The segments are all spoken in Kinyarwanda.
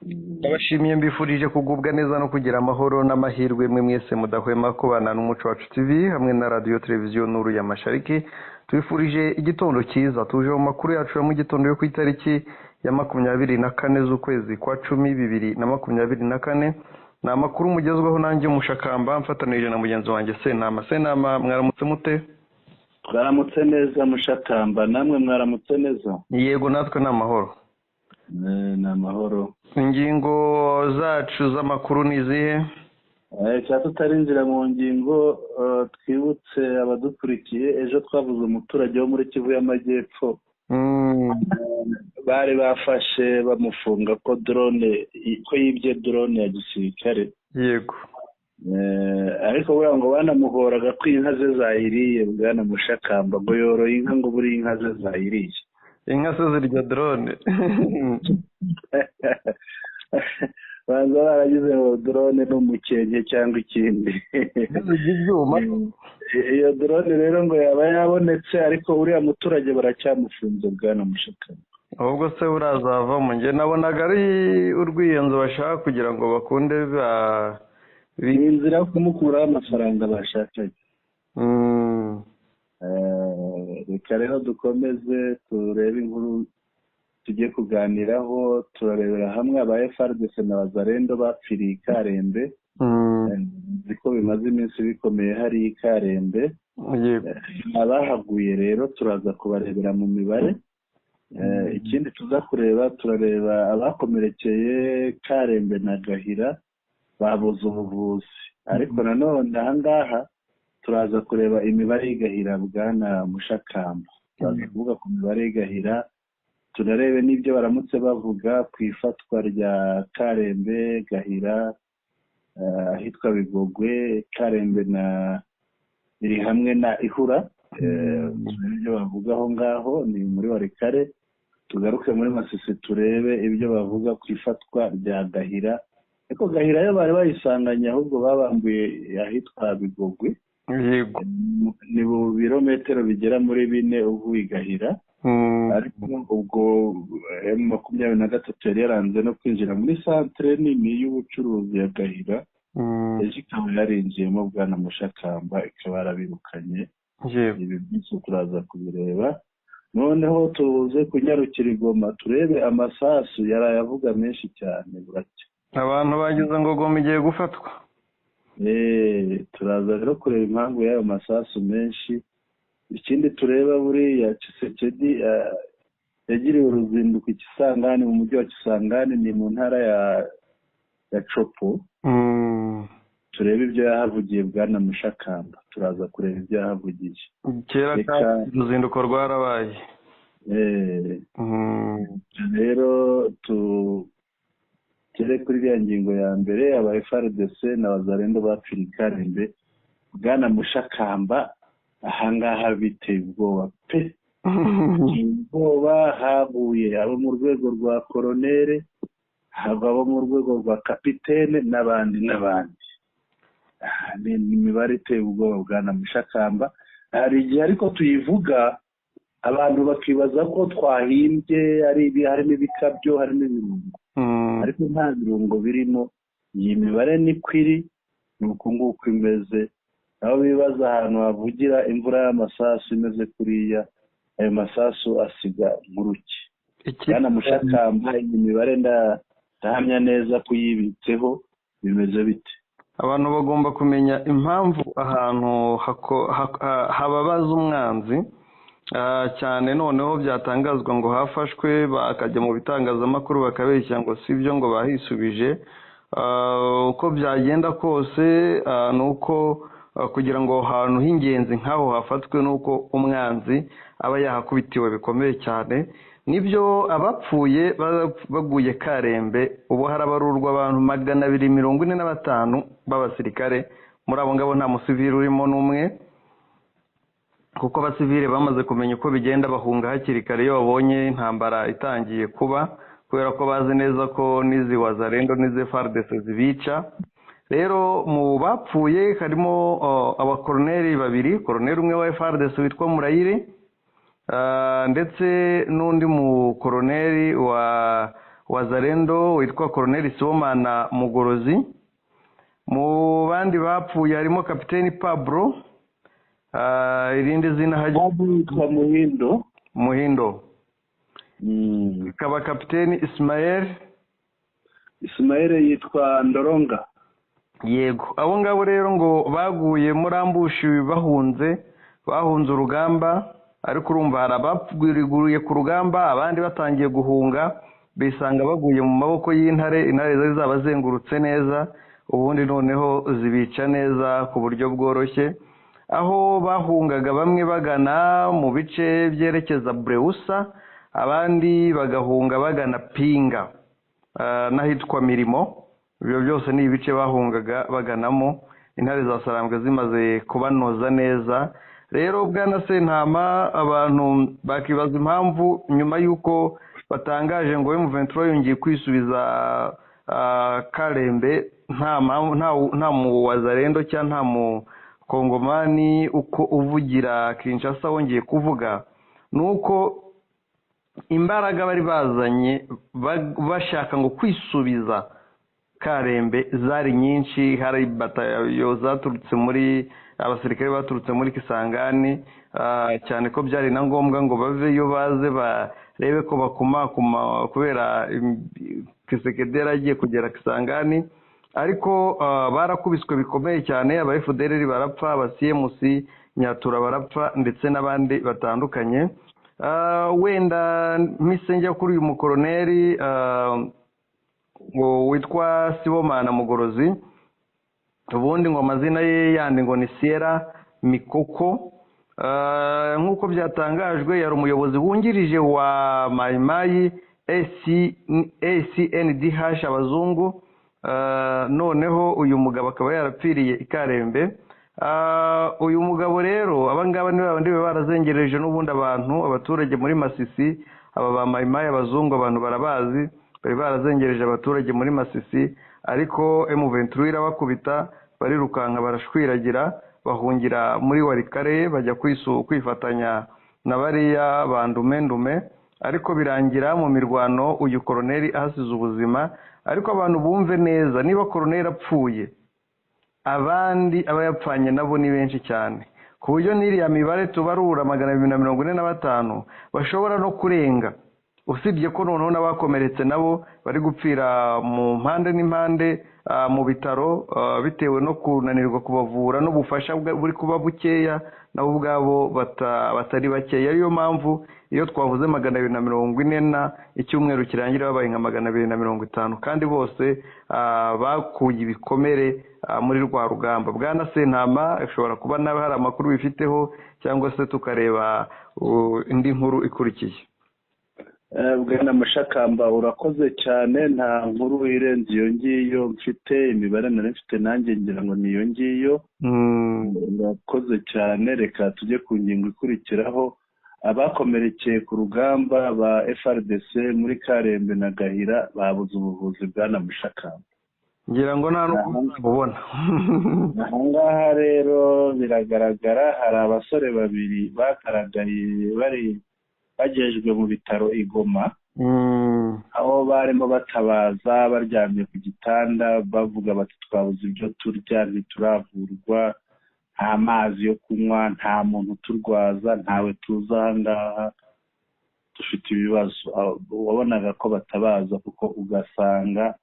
Ndabashimiye, mbifurije kugubwa neza no kugira amahoro n'amahirwe mwe mwese mudahwema kubana n'Umuco Wacu TV hamwe na Radiyo Televiziyo Nuru ya Mashariki. Tubifurije igitondo cyiza. Tuje mu makuru yacu ya mu gitondo yo ku itariki ya 24 z'ukwezi kwa 10 2024. Ni amakuru mugezweho nanjye Mushakamba, mfatanije na mugenzi wanjye Sentama. Sentama, mwaramutse mute? Twaramutse neza Mushakamba, namwe mwaramutse neza? Yego, natwe ni amahoro. Ni amahoro. Ingingo zacu z'amakuru ni izihe? Cya tutarinjira mu ngingo, twibutse abadukurikiye ejo twavuze umuturage wo muri Kivu y'Amajyepfo bari bafashe bamufunga ko drone, ko yibye drone ya gisirikare. Ariko buriya ngo banamuhoraga ko inka ze zayiriye, bwana Mushakamba, ngo yoroye inka, ngo buriya inka ze zayiriye. Inka se zirya drone? Banza baragize ngo drone ni umukenke cyangwa ikindi. Zirya ibyuma. Iyo drone rero ngo yaba yabonetse, ariko uriya muturage baracyamufunze, bwana Mushakamba. Ahubwo se urazavamo? Njye nabonaga ari urwiyenzo bashaka kugira ngo bakunde ba Ni inzira yo kumukuraho amafaranga bashakanye. Reka rero dukomeze turebe inkuru tugiye kuganiraho. Turarebera hamwe aba FARDC na Wazalendo bapfiriye i Karembe. Nzi ko bimaze iminsi bikomeye hari i Karembe. Abahaguye rero turaza kubarebera mu mibare. Ikindi tuza kureba, turareba abakomerekeye Karembe na Gahira babuze ubuvuzi, ariko nanone ahangaha turaza kureba imibare y'Igahira, bwana Mushakamba. Turaza kuvuga ku mibare y'Igahira, tunarebe n'ibyo baramutse bavuga ku ifatwa rya Karembe, Gahira, ahitwa Bigogwe, Karembe na iri hamwe na Ihura. Turebe ibyo bavuga aho ngaho ni muri Walikale. Tugaruke muri Masisi turebe ibyo bavuga ku ifatwa rya Gahira, ariko Gahira yo bari bayisanganye, ahubwo babambuye ahitwa Bigogwe. Ni mu birometero bigera muri 4 uvuye i Gahira. Ariko ubwo M23 yari yaranze no kwinjira muri santere nini y'ubucuruzi ya Gahira, ejo ikaba yarinjiyemo, bwana Mushakamba, ikaba yarabirukanye. Ibi byose turaza kubireba. Noneho tuze kunyarukira i Goma turebe amasasu yaraye avuga menshi cyane buracya. Abantu bagize ngo Goma igiye gufatwa. Turaza rero kureba impamvu y'ayo masasu menshi. Ikindi tureba, buriya Tshisekedi yagiriwe uruzinduko i Kisangani, mu mujyi wa Kisangani, ni mu ntara ya Tshopo. Turebe ibyo yahavugiye, bwana Mushakamba. Turaza kureba ibyo yahavugiye. Kera uruzinduko rwarabaye. Rero tugere kuri iriya ngingo ya mbere, aba FARDC na Wazalendo bapfiriye i Karembe, bwana Mushakamba. Ahangaha biteye ubwoba pe, ubwoba. Haguye abo mu rwego rwa koronere, hagwa abo mu rwego rwa kapitene n'abandi n'abandi. Ni imibare iteye ubwoba, bwana Mushakamba. Hari igihe ariko tuyivuga abantu bakibaza ko twahimbye, ari harimo ibikabyo, harimo ibirungo, ariko nta birungo birimo. Iyi mibare niko iri, ni uku nguku imeze. Aho bibaza ahantu havugira imvura y'amasasu imeze kuriya, ayo masasu asiga nkuruki. Bwana Mushakamba, iyi mibare ndahamya neza kuyibitseho, bimeze bite? Abantu bagomba kumenya impamvu ahantu hababaza umwanzi cyane, noneho byatangazwa ngo hafashwe, bakajya mu bitangazamakuru bakabeshya ngo si byo, ngo bahisubije. Uko byagenda kose ni uko kugira ngo ahantu h'ingenzi nk'aho hafatwe nuko umwanzi aba yahakubitiwe bikomeye cyane. Nibyo, abapfuye baguye Karembe ubu harabarurwa abantu 245 b'abasirikare. Muri abo ngabo nta musivili urimo n'umwe, kuko abasivili bamaze kumenya uko bigenda, bahunga hakiri kare iyo babonye intambara itangiye kuba, kubera ko bazi neza ko n'izi Wazalendo n'izi FARDC zibica. Rero mu bapfuye harimo abakoroneri babiri, koroneri umwe wa FARDC witwa Murayire, ndetse n'undi mukoroneri wa Wazalendo witwa Koroneli Sibomana Mugorozi. Mu bandi bapfuye harimo Kapiteni Pablo, irindi zina yitwa Muhindo. Muhindo. Akaba Kapiteni Ismael. Ismael yitwa Ndoronga. Yego, abo ngabo rero ngo baguye muri ambushi bahunze urugamba, ariko urumva hari abagwiriguriye ku rugamba, abandi batangiye guhunga bisanga baguye mu maboko y'intare. Intare zari zabazengurutse neza, ubundi noneho zibica neza ku buryo bworoshye. Aho bahungaga bamwe bagana mu bice byerekeza Breusa, abandi bagahunga bagana Pinga n'ahitwa Mirimo. Ibyo byose ni ibice bahungaga baganamo, intare za Sarambwe zimaze kubanoza neza. Rero bwana Sentama, abantu bakibaza impamvu nyuma y'uko batangaje ngo M23 yongeye kwisubiza Karembe, nta mu Wazalendo cyangwa nta mu Kongomani uko uvugira Kinshasa wongeye kuvuga, nuko imbaraga bari bazanye bashaka ngo kwisubiza Karembe zari nyinshi. Hari batayo zaturutse muri abasirikare baturutse muri Kisangani, cyane ko byari na ngombwa ngo baveyo baze barebe ko bakumakuma, kubera Kisekedi yaragiye kugera Kisangani. Ariko barakubiswe bikomeye cyane, aba FDLR barapfa, aba CMC Nyatura barapfa, ndetse n'abandi batandukanye. Wenda mpise njya kuri uyu mukoroneri ngo witwa Sibomana Mugorozi, ubundi ngo amazina ye yandi ngo ni Sierra Mikoko. Nk'uko byatangajwe yari umuyobozi wungirije wa Mayimayi ACNDH abazungu. Noneho uyu mugabo akaba yarapfiriye i Karembe. Uyu mugabo rero, abangaba ni babandi barazengereje n'ubundi abantu, abaturage muri Masisi, aba ba Mayimayi abazungu abantu barabazi, bari barazengereje abaturage muri Masisi, ariko M23 irabakubita, barirukanka barashwiragira, bahungira muri Warikare, bajya kwifatanya na bariya bandume. Ariko birangira mu mirwano uyu koroneri ahasize ubuzima. Ariko abantu bumve neza, niba koroneri apfuye, abandi aba yapfanye nabo ni benshi cyane, ku buryo n'iriya mibare tubarura 245 bashobora no kurenga, usibye ko noneho n'abakomeretse nabo bari gupfira mu mpande n'impande mu bitaro, bitewe no kunanirwa kubavura n'ubufasha buri kuba bukeya, nabo ubwabo batari bakeya. Ariyo mpamvu iyo twavuze 240 na icyumweru kirangira babaye nka 250, kandi bose bakuye ibikomere muri rwa rugamba. Bwana Sentama, ashobora kuba nawe hari amakuru bifiteho, cyangwa se tukareba indi nkuru ikurikiye. Bwana Mushakamba, urakoze cyane. Nta nkuru irenze iyo ngiyo mfite, imibare nari mfite nanjye ngira ngo ni iyo ngiyo. Urakoze cyane. Reka tujye ku ngingo ikurikiraho. Abakomerekeye ku rugamba ba FRDC muri Karembe na Gahira babuze ubuvuzi. Bwana Mushakamba, ngira ngo nta n'ubona. Aha ngaha rero biragaragara hari abasore babiri bagaragaye bari bagejejwe mu bitaro i Goma, aho barimo batabaza baryamye ku gitanda bavuga bati twabuze ibyo turya, ntituravurwa, nta mazi yo kunywa, nta muntu uturwaza, ntawe tuza aha ngaha, dufite ibibazo. Wabonaga ko batabaza, kuko ugasanga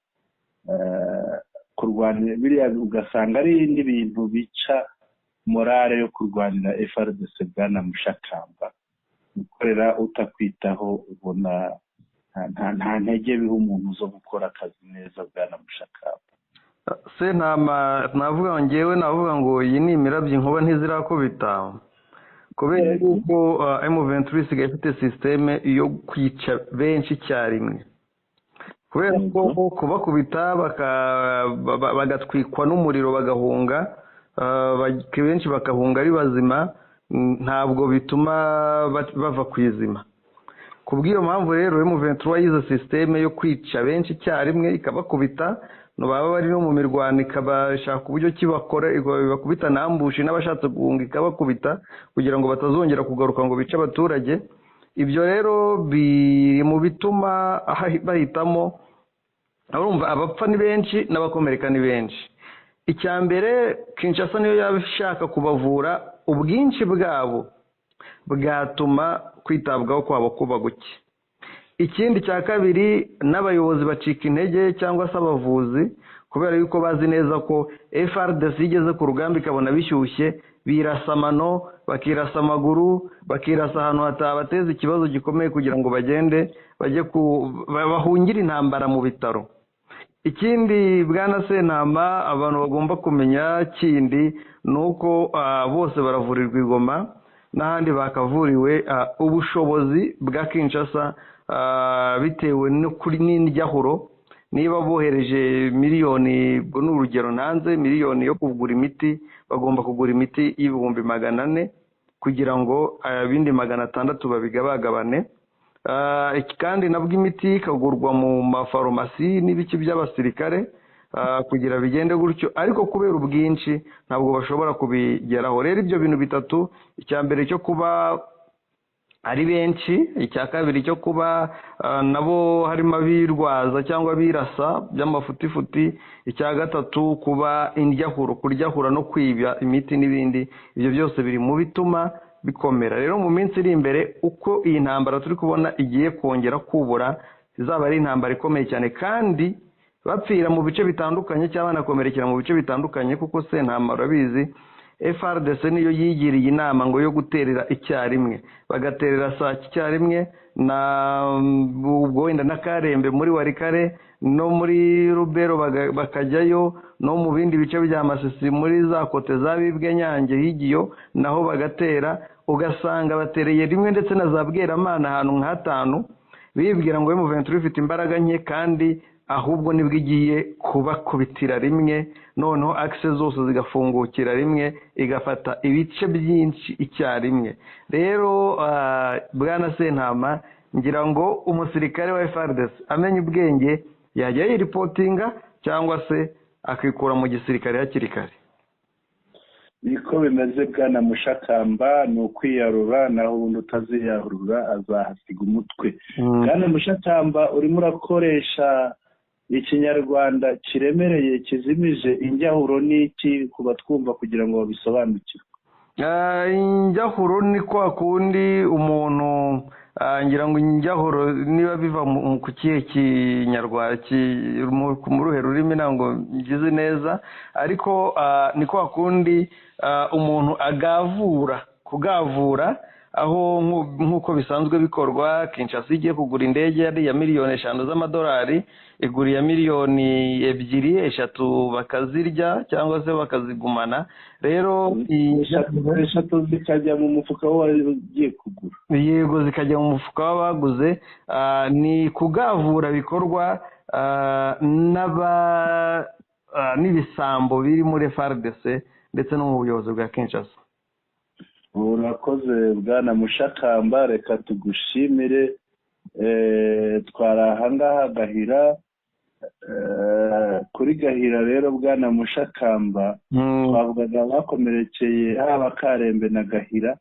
kurwanira biriya, ugasanga ari n'ibintu bica morale yo kurwanira FRDC. Bwana Mushakamba, gukorera utakwitaho ubona nta ntege biha umuntu zo gukora akazi neza. Bwana Mushakamba. Sentama, navuga ngewe navuga ngo iyi ni imirabyo inkuba ntizirakubita, kubera yuko M23 isigaye ifite systeme yo kwica benshi icyarimwe, kubera ko kubakubita bagatwikwa n'umuriro bagahunga, benshi bakahunga ari bazima, ntabwo bituma bava ku izima. Kubw'iyo mpamvu rero M23 yize systeme yo kwica benshi icyarimwe, ikabakubita, baba bari no mu mirwano ikabashaka uburyo kibakora, ibakubita nambushi, n'abashatse guhunga ikabakubita kugira ngo batazongera kugaruka ngo bice abaturage. Ibyo rero biri mu bituma bahitamo. Urumva abapfa ni benshi n'abakomereka ni benshi. Icya mbere, Kinshasa niyo yaba ishaka kubavura, ubwinshi bwabo bwatuma kwitabwaho kwabo kuba guke. Ikindi cya kabiri, n'abayobozi bacika intege cyangwa se abavuzi, kubera yuko bazi neza ko FARDC igeze ku rugamba ikabona bishyushye, birasa amano, bakirasa amaguru, bakirasa ahantu hatabateza ikibazo gikomeye, kugira ngo bagende bajye bahungire intambara mu bitaro. Ikindi, bwana Sentama, abantu bagomba kumenya kindi ni uko bose baravurirwa i Goma n'ahandi bakavuriwe. Ubushobozi bwa Kinshasa, bitewe n'indyahuro, niba bohereje miliyoni, ubwo ni urugero ntanze, miliyoni yo kugura imiti, bagomba kugura imiti y'400,000 kugira ngo ibindi 600 babigabagabane. Kandi nabwo imiti ikagurwa mu mafarumasi n'ibiki by'abasirikare kugira bigende gutyo, ariko kubera ubwinshi ntabwo bashobora kubigeraho. Rero ibyo bintu bitatu: icya mbere cyo kuba ari benshi, icya kabiri cyo kuba nabo harimo abirwaza cyangwa abirasa by'amafutifuti, icya gatatu kuba indyahuro, kuryahura no kwiba imiti n'ibindi, ibyo byose biri mu bituma bikomera. Rero mu minsi iri imbere, uko iyi ntambara turi kubona igiye kongera kubura, izaba ari intambara ikomeye cyane, kandi bapfira mu bice bitandukanye cyangwa banakomerekera mu bice bitandukanye, kuko Sentama urabizi, FARDC niyo yigiriye inama ngo yo guterera icyarimwe, bagaterera Sake icyarimwe, na ubwo wenda na Karembe muri Warikare no muri Rubero bakajyayo, no mu bindi bice bya Masisi muri za kote za Bibwe, Nyange, Higiyo naho bagatera, ugasanga batereye rimwe, ndetse na za Bweramana ahantu nk'hatanu, bibwira ngo M23 ifite imbaraga nke, kandi ahubwo nibwo igiye kubakubitira rimwe, noneho akise zose zigafungukira rimwe, igafata ibice byinshi icyarimwe. Rero bwana Sentama, ngira ngo umusirikare wa FARDC amenya ubwenge yajya yiripotinga cyangwa se akikura mu gisirikare hakiri kare. Niko bimeze, bwana Mushakamba, ni ukwiyarura, naho ubundi utaziyarura azahasiga umutwe. Bwana Mushakamba, urimo urakoresha ikinyarwanda kiremereye kizimije. Injyahuro ni iki ku batwumva kugira ngo babisobanukirwe? Injyahuro ni kwa kundi umuntu, ngira ngo injyahuro niba biva ku kihe kinyarwanda, mu ruhe rurimi, ntabwo ngize neza, ariko ni kwa kundi umuntu agavura, kugavura aho nk'uko bisanzwe bikorwa. Kinshasa igiye kugura indege yari iya miliyoni 5 z'amadolari, igura iya miliyoni 2, 3 bakazirya cyangwa se bakazigumana. Rero 3 zikajya mu mufuka w'uwagiye kugura. Yego, zikajya mu mufuka w'abaguze. Ni kugavura bikorwa n'ibisambo biri muri FARDC ndetse no mu buyobozi bwa Kinshasa. Urakoze, bwana Mushakamba, reka tugushimire. Twari ahangaha Gahira, kuri Gahira rero, bwana Mushakamba, twavugaga bakomerekeye haba Karembe na Gahira,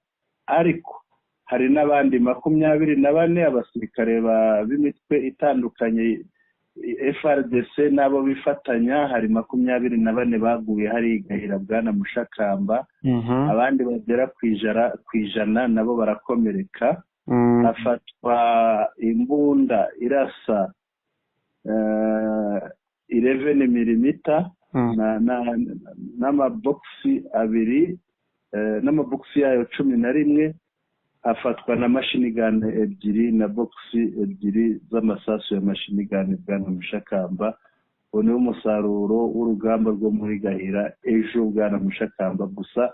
ariko hari n'abandi 24 abasirikare b'imitwe itandukanye, FARDC n'abo bifatanya. Hari 24 baguye hari Gahira, bwana Mushakamba, abandi bagera ku 100 nabo barakomereka. Hafatwa imbunda irasa 11 milimita n'amabogisi abiri, n'amabogisi yayo 11, hafatwa na machine gun ebyiri na bogisi ebyiri z'amasasu ya machine gun. Bwana Mushakamba, uwo niwo musaruro w'urugamba rwo muri Gahira ejo, bwana Mushakamba. Gusa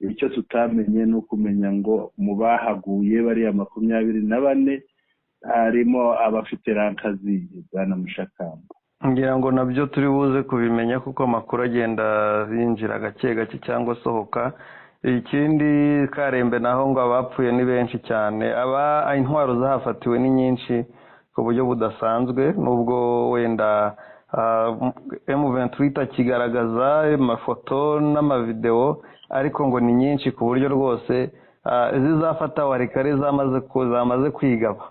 icyo tutamenye ni ukumenya ngo mu bahaguye bariya 24 harimo abafite rank zihe, bwana Mushakamba? Ngira ngo nabyo turi buze kubimenya, kuko amakuru agenda yinjira gake gake cyangwa asohoka. Ikindi, Karembe naho ngo abapfuye ni benshi cyane, aba intwaro zahafatiwe ni nyinshi ku buryo budasanzwe, nubwo wenda M23 itakigaragaza amafoto n'amavidewo, ariko ngo ni nyinshi ku buryo rwose. zizafata Warikare zamaze kwigaba.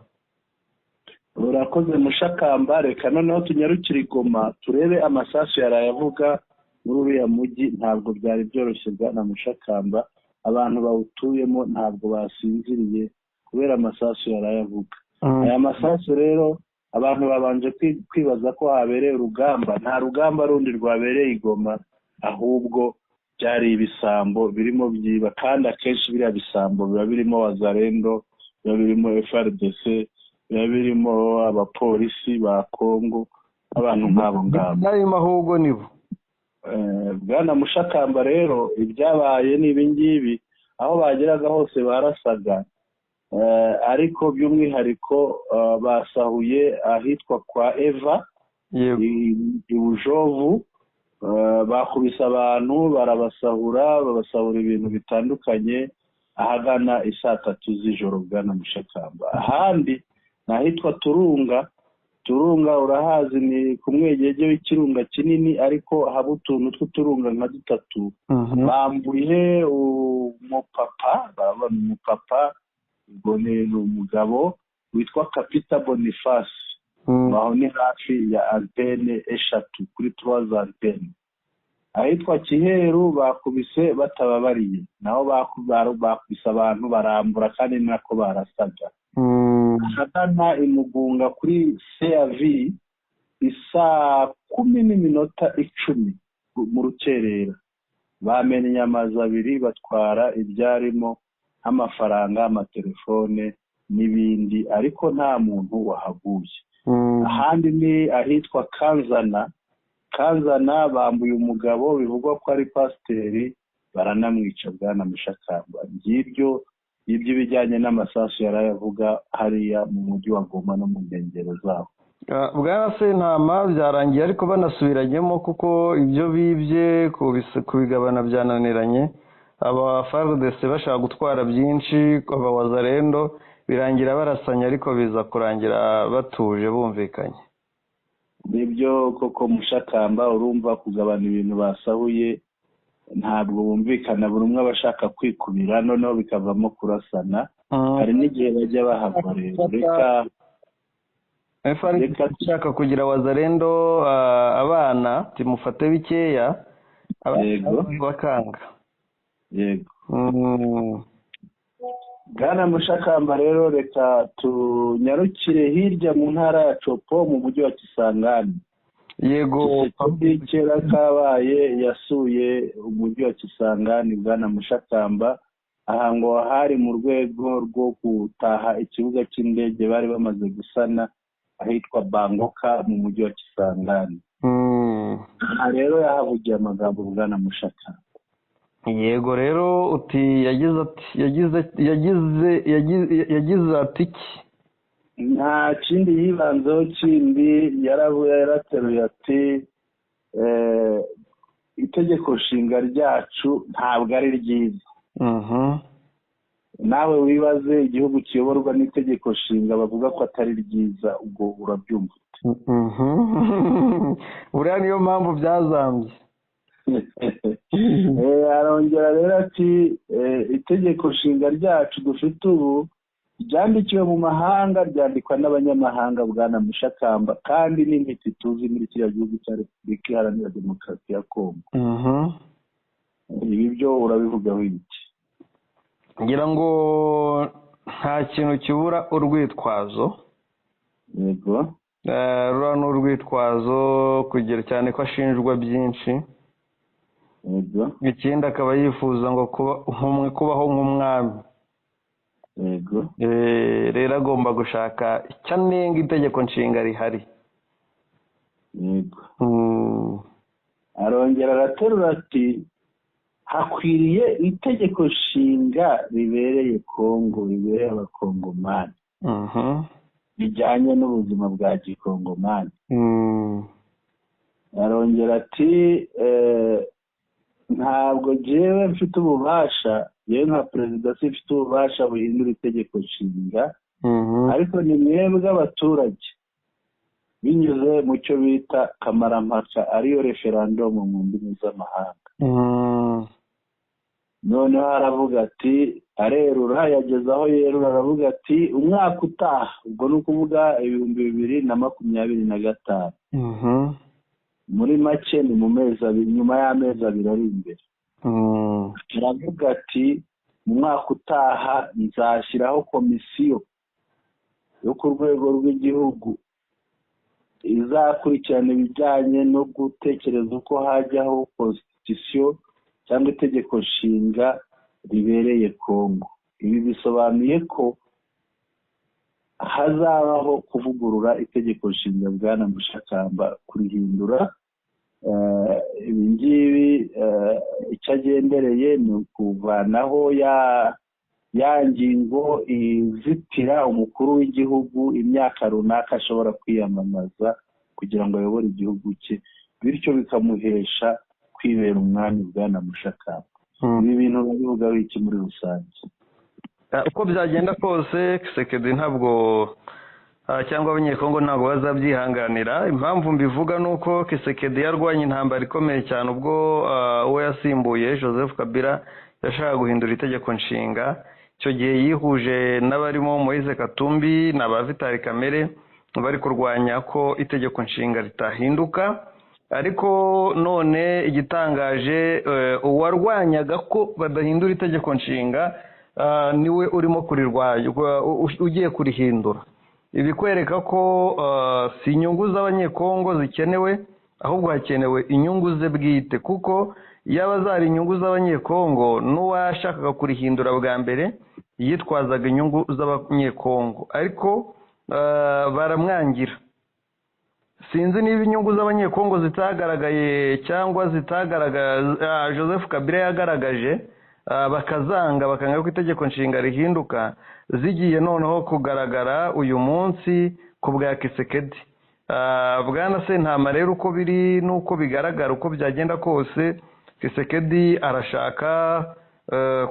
Urakoze Mushakamba, reka noneho tunyarukire i Goma turebe amasasu yaraye avuga muri uriya mujyi. Ntabwo byari byoroshye bwana Mushakamba, abantu bawutuyemo ntabwo basinziriye kubera amasasu yaraye avuga. Aya masasu rero abantu babanje kwibaza ko habereye urugamba, nta rugamba rundi rwabereye i Goma, ahubwo byari ibisambo birimo byiba, kandi akenshi biriya bisambo biba birimo Wazalendo, biba birimo FARDC, biba birimo abapolisi ba Kongo, abantu nk'abo ngabo. N'ayo ahubwo nibo. Bwana Mushakamba rero ibyabaye ni ibingibi, aho bageraga hose barasaga, ariko by'umwihariko basahuye ahitwa kwa Eva i Bujovu, bakubise abantu barabasahura, babasahura ibintu bitandukanye ahagana isaa 3 z'ijoro bwana Mushakamba. Ahandi ni ahitwa Turunga. Turunga urahazi, ni ku mwegege w'ikirunga kinini, ariko haba utuntu tw'uturunga nka dutatu. Bambuye umupapa, barabona umupapa, ubwo ni umugabo witwa Kapita Boniface, aho ni hafi ya antene 3 kuri 3 antene. Ahitwa Kiheru bakubise batababariye, naho bakubise abantu barambura, kandi nako barasaga. Ahagana imugunga kuri CAV isaa 10:10 mu rukerera, bamennye amazu 2 batwara ibyarimo nk'amafaranga, amatelefone n'ibindi, ariko nta muntu wahaguye. Ahandi ni ahitwa Kanzana. Kanzana bambuye umugabo bivugwa ko ari pasiteri, baranamwica bwana Mushakamba. Ngibyo ibijyanye n'amasasu yarayavuga hariya mu mujyi wa Goma no mu nkengero zawo. Bwana Sentama, byarangiye ariko banasubiranyemo kuko ibyo bibye kubigabana byananiranye. Aba FARDC bashaka gutwara byinshi, aba Wazalendo birangira barasanye, ariko biza kurangira batuje bumvikanye. Nibyo koko Mushakamba, urumva kugabana ibintu basahuye ntabwo bumvikana, buri umwe aba ashaka kwikubira, noneho bikavamo kurasana. Hari n'igihe bajya bahava rero. Reka ushaka kugira Wazalendo abana timufate bikeya, bakanga. Yego. Bwana Mushakamba rero reka tunyarukire hirya mu ntara ya Copo mu mujyi wa Kisangani. Yego, kera kabaye yasuye umujyi wa Kisangani bwana Mushakamba, aha ngo hari mu rwego rwo gutaha ikibuga cy'indege bari bamaze gusana ahitwa Bangoka mu mujyi wa Kisangani. Aha rero yahavugiye amagambo bwana Mushakamba. Yego rero uti yagize ati iki? Nta kindi yibanzeho kindi, yarateruye ati itegeko nshinga ryacu ntabwo ari ryiza. Nawe wibaze igihugu kiyoborwa n'itegeko nshinga bavuga ko atari ryiza, ubwo urabyumva ute? Buriya niyo mpamvu byazambye. Arongera rero ati itegeko nshinga ryacu dufite ubu ryandikiwe mu mahanga, ryandikwa n'abanyamahanga bwana Mushakamba, kandi n'intiti tuzi muri kiriya gihugu cya Repubulika Iharanira Demokarasi ya Kongo. Ibi byo urabivugaho iki? Ngira ngo nta kintu kibura urwitwazo. Yego. Rura n'urwitwazo kugira cyane ko ashinjwa byinshi. Yego. Ikindi akaba yifuza ngo kubaho nk'umwami. Yego. Rero agomba gushaka icyo anenga itegeko nshinga rihari. Yego. Arongera araterura ati hakwiriye itegeko nshinga ribereye Kongo, ribereye abakongomani, bijyanye n'ubuzima bwa gikongomani. Arongera ati ntabwo jewe mfite ububasha, yewe nka perezida simfite ububasha buhindura itegeko nshinga, ariko ni mwebwe abaturage binyuze mu cyo bita kamarampaka, ariyo referandumu mu ndimi z'amahanga. Noneho aravuga ati, arerura, yageze aho yerura aravuga ati umwaka utaha, ubwo ni ukuvuga 2025, muri make ni mu mezi abiri, nyuma y'amezi 2 ari imbere. Aravuga ati mu mwaka utaha nzashyiraho komisiyo yo ku rwego rw'igihugu izakurikirana ibijyanye no gutekereza uko hajyaho constitution cyangwa itegeko nshinga ribereye Kongo. Ibi bisobanuye ko hazabaho kuvugurura itegeko nshinga, bwana Mushakamba, kurihindura. Ibi ngibi icyo agendereye ni ukuvanaho ya ngingo izitira umukuru w'igihugu imyaka runaka ashobora kwiyamamaza kugira ngo ayobore igihugu cye, bityo bikamuhesha kwibera umwami, bwana Mushakamba. Ibi bintu urabivugaho iki muri rusange? Uko byagenda kose, Kisekedi ntabwo cyangwa Abanyekongo ntabwo bazabyihanganira. Impamvu mbivuga ni uko Kisekedi yarwanye intambara ikomeye cyane ubwo uwo yasimbuye Joseph Kabila yashakaga guhindura itegeko nshinga. Icyo gihe yihuje n'abarimo Moise Katumbi na ba Vital Kamerhe bari kurwanya ko itegeko nshinga ritahinduka. Ariko none igitangaje, uwarwanyaga ko badahindura itegeko nshinga niwe urimo kurirwanya, ugiye kurihindura. Ibikwereka ko si inyungu z'Abanyekongo zikenewe, ahubwo hakenewe inyungu ze bwite, kuko yaba zari inyungu z'Abanyekongo n'uwashakaga kurihindura bwa mbere yitwazaga inyungu z'Abanyekongo, ariko baramwangira. Sinzi niba inyungu z'Abanyekongo zitagaragaye cyangwa zitagaragaye, Joseph Kabila yagaragaje bakazanga, bakanga ko itegeko nshinga rihinduka, zigiye noneho kugaragara uyu munsi ku bwa Kisekedi. Bwana Sentama, rero uko biri n'uko bigaragara, uko byagenda kose, Kisekedi arashaka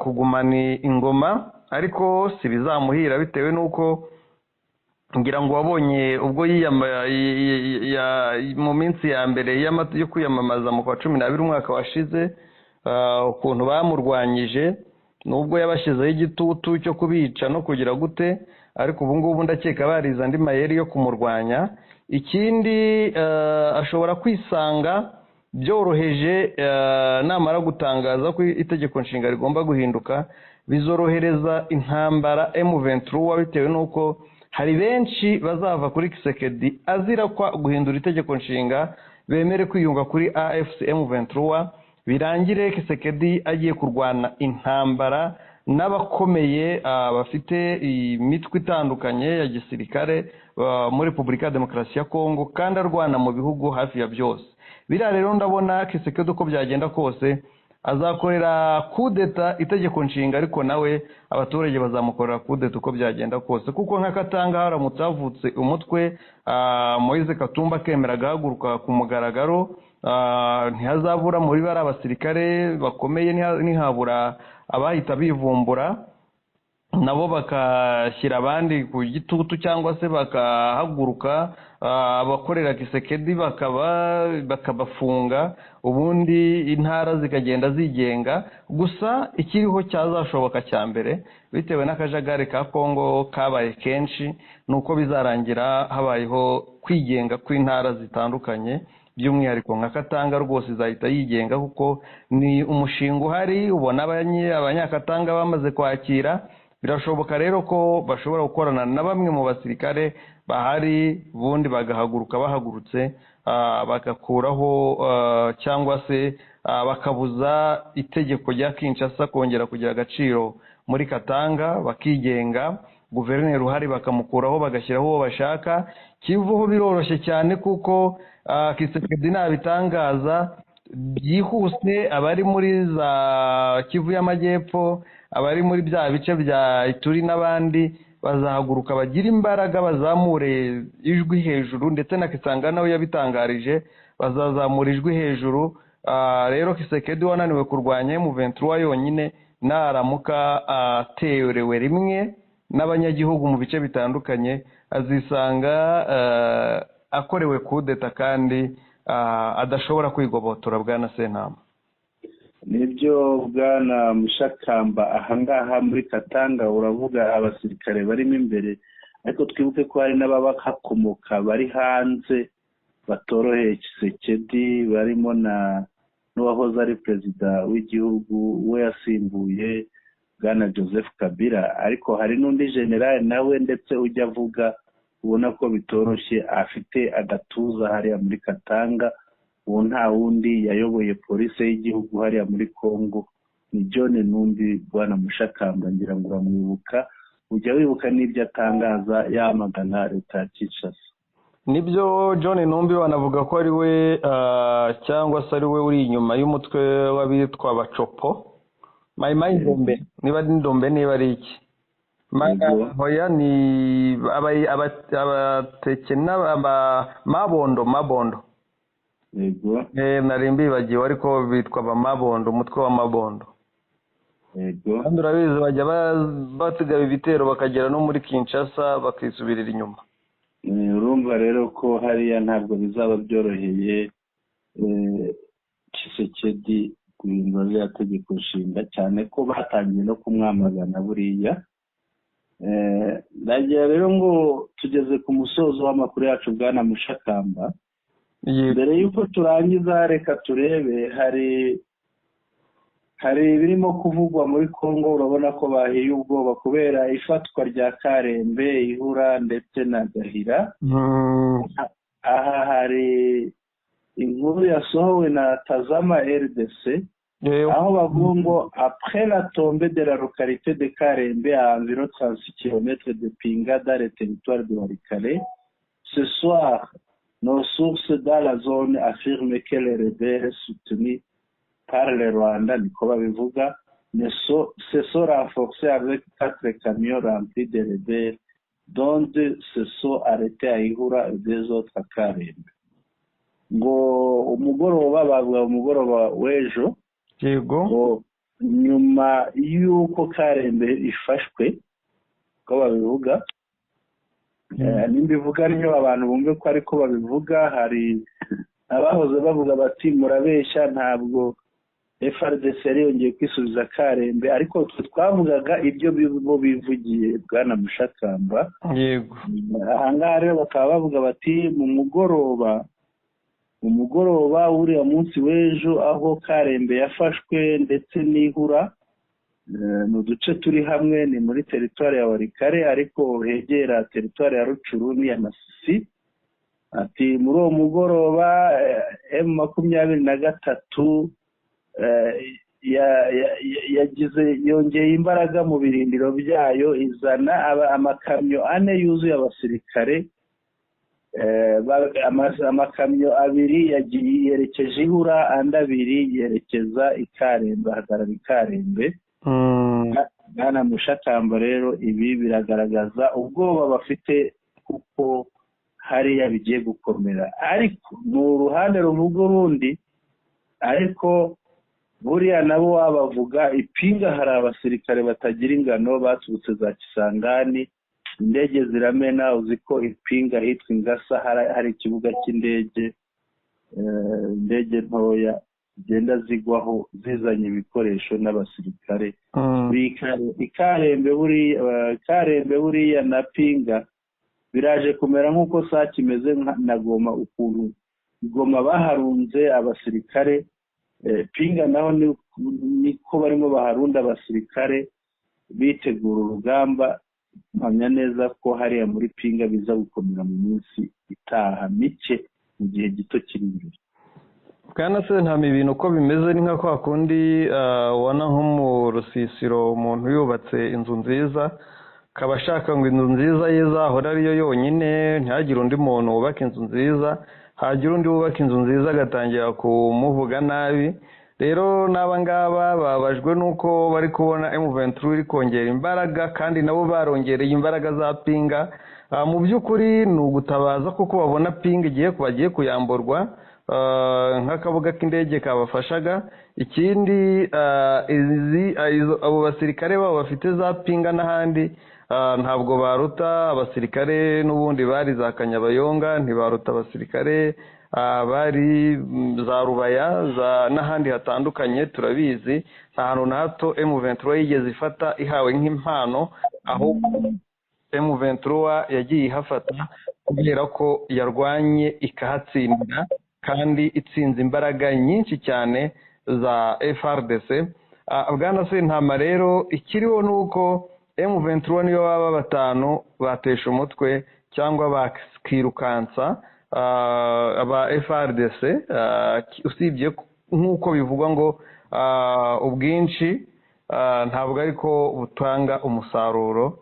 kugumana ingoma, ariko si bizamuhira bitewe n'uko ngira ngo wabonye ubwo mu minsi ya mbere yo kwiyamamaza mu kwa 12 umwaka washize, ukuntu bamurwanyije, nubwo yabashyizeho igitutu cyo kubica no kugira gute, ariko ubu ngubu ndakeka barize andi mayeri yo kumurwanya. Ikindi, ashobora kwisanga byoroheje namara gutangaza ko itegeko nshinga rigomba guhinduka, bizorohereza intambara M23, bitewe n'uko hari benshi bazava kuri Kisekedi azira kwa guhindura itegeko nshinga, bemere kwiyunga kuri AFC M23, birangire Kisekedi agiye kurwana intambara n'abakomeye bafite imitwe itandukanye ya gisirikare muri Repubulika ya Demokarasi ya Kongo, kandi arwana mu bihugu hafi ya byose. Biriya rero ndabona Kisekedi uko byagenda kose azakorera kudeta itegeko nshinga, ariko nawe abaturage bazamukorera kudeta uko byagenda kose, kuko nka Katanga haramutse havutse umutwe, Moise Katumba akemera agahaguruka ku mugaragaro, ntihazabura muri bari abasirikare bakomeye, ntihabura abahita bivumbura nabo bakashyira abandi ku gitutu, cyangwa se bakahaguruka abakorera Kisekedi bakabafunga, ubundi intara zikagenda zigenga. Gusa ikiriho cyazashoboka cya mbere, bitewe n'akajagari ka Kongo kabaye kenshi, ni uko bizarangira habayeho kwigenga kw'intara zitandukanye, by'umwihariko nka Katanga rwose izahita yigenga, kuko ni umushinga uhari, ubona Abanyakatanga bamaze kwakira. Birashoboka rero ko bashobora gukorana na bamwe mu basirikare bahari, ubundi bagahaguruka bahagurutse, bagakuraho cyangwa se bakabuza itegeko rya Kinshasa kongera kugira agaciro muri Katanga, bakigenga, guverineri uhari bakamukuraho bagashyiraho uwo bashaka. Kivu biroroshye cyane kuko Kisekedi nabitangaza byihuse, abari muri za Kivu y'Amajyepfo, abari muri bya bice bya Ituri n'abandi bazahaguruka bagira imbaraga, bazamure ijwi hejuru, ndetse na Kisanga nawe yabitangarije, bazazamura ijwi hejuru. Rero Kisekedi wananiwe kurwanya M23 yonyine, naramuka aterewe rimwe n'abanyagihugu mu bice bitandukanye, azisanga akorewe kudeta kandi adashobora kwigobotora. Bwana Sentama, Nibyo bwana Mushakamba, ahangaha muri Katanga uravuga abasirikare barimo imbere, ariko twibuke ko hari n'ababahakomoka bari hanze batoroheye Tshisekedi, barimo na n'uwahoze ari perezida w'igihugu we yasimbuye, bwana Joseph Kabila. Ariko hari n'undi generali nawe ndetse ujya avuga, ubona ko bitoroshye, afite agatuza hariya muri Katanga. Uwo nta wundi, yayoboye polisi y'igihugu hariya muri Congo, ni John Numbi. Bwana Mushakamba, ngira ngo uramwibuka, ujya wibuka n'ibyo atangaza yamagana leta ya Kinshasa. Nibyo, John Numbi banavuga ko ari we cyangwa se ari we uri inyuma y'umutwe w'abitwa Bacopo Mayimayi Ndombe, niba ari Ndombe, niba ari iki. Hoya, ni Abateke Mabondo, Mabondo. Yego. Nari mbibagiwe, ariko bitwa Abamabondo, umutwe wa Mabondo. Yego. Kandi urabizi bajya basigaba ibitero bakagera no muri Kinshasa bakisubirira inyuma. Urumva rero ko hariya ntabwo bizaba byoroheye Tshisekedi guhindura ririya tegeko nshinga, cyane ko batangiye no kumwamagana buriya. Ndagira rero ngo tugeze ku musozo w'amakuru yacu, bwana Mushakamba. Mbere y'uko turangiza, reka turebe hari ibirimo kuvugwa muri Congo. Urabona ko bahiye ubwoba kubera ifatwa rya Karembe, Ihura ndetse na Gahira. Aha hari inkuru yasohowe na Tazama RDC, aho bavuga ngo: "Après la tombée de la localité de Karembe, à environ 36 km de Pinga, dans le territoire de Walikale, ce soir, nos sources dans la zone affirment que les rebelles soutenus par le Rwanda", niko babivuga, "se sont renforcés avec quatre camions remplis de rebelles, dont deux se sont arrêtés à Ihura et deux autres à Karembe." Ngo umugoroba, bavuga umugoroba w'ejo, ngo nyuma y'uko Karembe ifashwe, ko babivuga, nimbivuga niyo abantu bumve ko ariko babivuga. Hari abahoze bavuga bati: "Murabeshya, ntabwo FARDC yari yongeye kwisubiza Karembe." Ariko twe twavugaga ibyo bo bivugiye, bwana Mushakamba. Yego. Ahangaha rero bakaba bavuga bati mu mugoroba w'uriya munsi w'ejo, aho Karembe yafashwe ndetse n'Ihura, ni uduce turi hamwe, ni muri teritwari ya Walikale ariko hegera teritwari ya Rutshuru n'iya Masisi. Ati muri uwo mugoroba M23 yagize, yongeye imbaraga mu birindiro byayo, izana amakamyo ane yuzuye abasirikare. Amakamyo abiri yagiye yerekeje Ihura, andi abiri yerekeza i Karembe, ahagarara i Karembe. Bwana Mushakamba, rero ibi biragaragaza ubwoba bafite, kuko hariya bigiye gukomera. Ariko ni uruhande ruvuga urundi, ariko buriya nabo wabavuga. Ipinga hari abasirikare batagira ingano baturutse za Kisangani, indege ziramena. Uzi ko Ipinga hitwa Ingasa hari ikibuga cy'indege, indege ntoya zigenda zigwaho zizanye ibikoresho n'abasirikare. Ikarembe buriya na Pinga biraje kumera nk'uko Sake imeze na Goma, ukuntu Goma baharunze abasirikare, Pinga naho niko barimo baharunda abasirikare bitegura urugamba. Mpamya neza ko hariya muri Pinga biza gukomera mu minsi itaha mike, mu gihe gito kiri imbere. Bwana Sentama, ibintu uko bimeze ni nka kwa kundi ubona nko mu rusisiro umuntu yubatse inzu nziza, akaba ashaka ngo inzu nziza ye izahore ariyo yonyine, ntihagire undi muntu wubaka inzu nziza. Hagira undi wubaka inzu nziza, agatangira kumuvuga nabi. Rero n'aba ngaba babajwe n'uko bari kubona M23 iri kongera imbaraga, kandi nabo barongereye imbaraga za Pinga. Mu by'ukuri ni ugutabaza, kuko babona Pinga igiye bagiye kuyamburwa nk'akabuga k'indege kabafashaga. Ikindi, abo basirikare babo bafite za Pinga n'ahandi, ntabwo baruta abasirikare n'ubundi bari za Kanyabayonga, ntibaruta abasirikare. Bari za Rubaya n'ahandi hatandukanye, turabizi. Nta hantu na hato M23 yigeze ifata ihawe nk'impano, ahubwo M23 yagiye ihafata kubera ko yarwanye ikahatsindira, kandi itsinze imbaraga nyinshi cyane za FARDC. Bwana Sentama, rero ikiriho ni uko M23 niyo baba batanu batesha umutwe cyangwa bakirukansa aba FARDC, usibye nk'uko bivugwa ngo ubwinshi ntabwo ariko butanga umusaruro.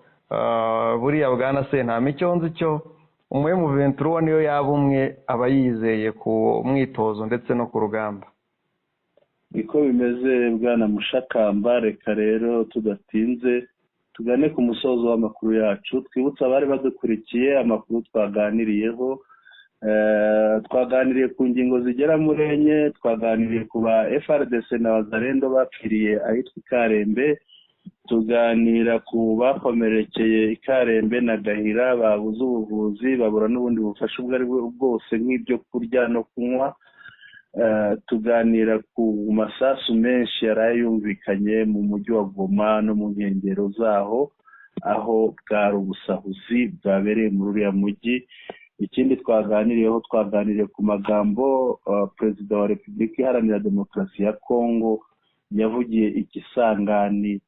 Buriya bwana Sentama, icyo nzi cyo, umu M23 niyo yaba umwe aba yizeye ku mwitozo ndetse no ku rugamba. Niko bimeze, bwana Mushakamba. Reka rero tudatinze tugane ku musozo w'amakuru yacu. Twibutse abari badukurikiye amakuru twaganiriyeho. Twaganiriye ku ngingo zigera muri enye. Twaganiriye ku ba FARDC na Wazalendo bapfiriye ahitwa Ikarembe, tuganira ku bakomerekeye Ikarembe na Gahira babuze ubuvuzi, babura n'ubundi bufasha ubwo ari bwo bwose nk'ibyo kurya no kunywa, tuganira ku masasu menshi yaraye yumvikanye mu mujyi wa Goma no mu nkengero zaho, aho bwari ubusahuzi bwabereye muri uriya mujyi. Ikindi twaganiriyeho, twaganiriye ku magambo Perezida wa Repubulika Iharanira Demokarasi ya Kongo yavugiye i Kisangani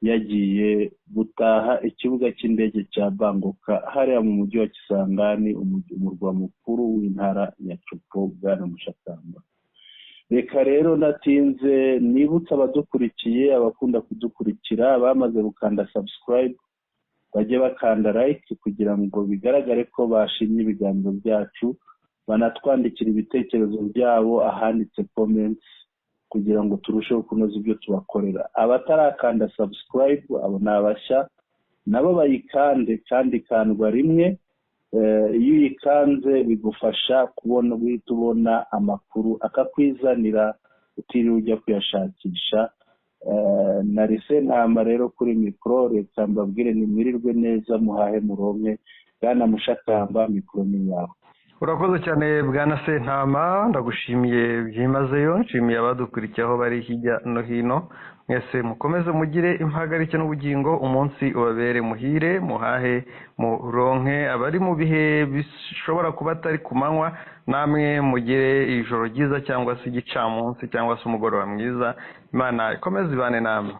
yagiye gutaha ikibuga cy'indege cya Bangoka hariya mu mujyi wa Kisangani, umurwa mukuru w'intara ya Tshopo. Bwana Mushakamba, reka rero natinze nibutse abadukurikiye, abakunda kudukurikira bamaze gukanda subscribe, bajye bakanda like kugira ngo bigaragare ko bashimye ibiganiro byacu, banatwandikira ibitekerezo byabo ahanditse comments kugira ngo turusheho kunoza ibyo tubakorera. Abatarakanda subscribe, abo ni abashya, nabo bayikande, kandi ikandwa rimwe. Iyo uyikanze bigufasha kubona, guhita ubona amakuru akakwizanira utiriwe ujya kuyashakisha. Narise Ntama rero kuri mikoro, reka mbabwire nimwirirwe neza, muhahe muronke. Bwana Mushakamba, mikoro ni yawe. Urakoze cyane, bwana Sentama, ndagushimiye byimazeyo. Nshimiye abadukurikiye aho bari hirya no hino mwese. Mukomeze mugire impagarike n'ubugingo, umunsi ubabere muhire, muhahe muronke. Abari mu bihe bishobora kuba atari ku manywa, namwe mugire ijoro ryiza cyangwa se igicamunsi cyangwa se umugoroba mwiza. Imana ikomeze ibane namwe.